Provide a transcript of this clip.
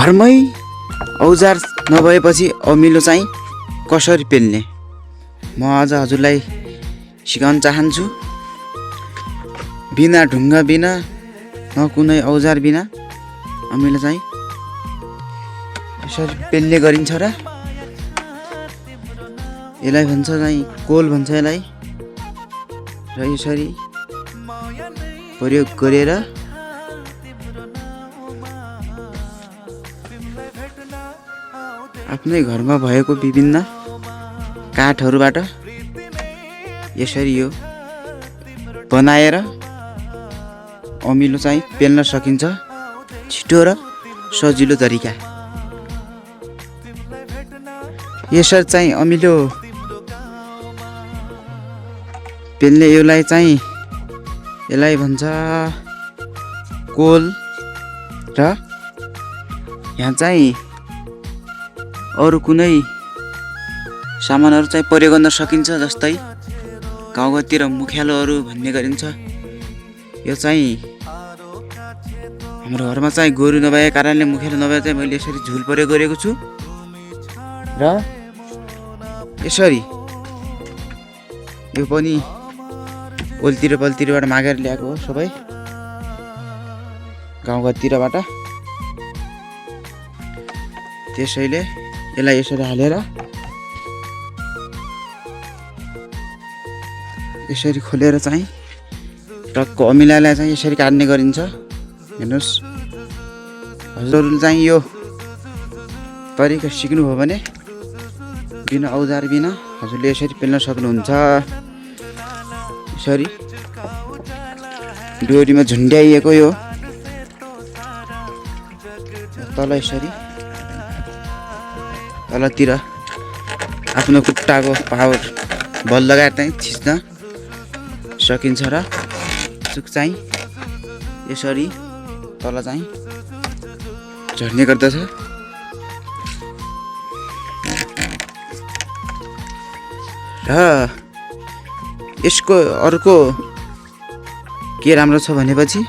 घरमै औजार नभएपछि अमिलो चाहिँ कसरी पेल्ने म आज हजुरलाई सिकाउन चाहन्छु। बिना ढुङ्गा बिना न कुनै औजार बिना अमिलो चाहिँ यसरी पेल्ने गरिन्छ र यसलाई भन्छ चाहिँ कोल भन्छ यसलाई। र यसरी प्रयोग गरेर आफ्नै घरमा भएको विभिन्न काठहरूबाट यसरी यो बनाएर अमिलो चाहिँ पेल्न सकिन्छ छिटो र सजिलो तरिका। यसरी चाहिँ अमिलो पेल्ने यसलाई भन्छ कोल। र यहाँ चाहिँ अरू कुनै सामानहरू चाहिँ प्रयोग गर्न सकिन्छ, जस्तै गाउँघरतिर मुख्यालोहरू भन्ने गरिन्छ। यो चाहिँ हाम्रो घरमा चाहिँ गोरु नभएको कारणले मुख्यालो नभए चाहिँ मैले यसरी झुल प्रयोग गरेको छु। र यसरी यो पनि ओल्तिर मागेर ल्याएको हो सबै गाउँघरतिरबाट। त्यसैले यसलाई यसरी हालेर यसरी खोलेर चाहिँ टक्क अमिलालाई चाहिँ यसरी काट्ने गरिन्छ। हेर्नुहोस्, हजुरहरूले चाहिँ यो तरिका सिक्नुभयो भने बिना औजार बिना हजुरले यसरी पेल्न सक्नुहुन्छ। यसरी डोरीमा झुन्ड्याइएको यो तल यसरी तलतिर आफ्नो खुट्टाको पावर बल लगाएर चाहिँ थिच्न सकिन्छ। र सुक चाहिँ यसरी तल चाहिँ झर्ने गर्दछ। र यसको अर्को के राम्रो छ भनेपछि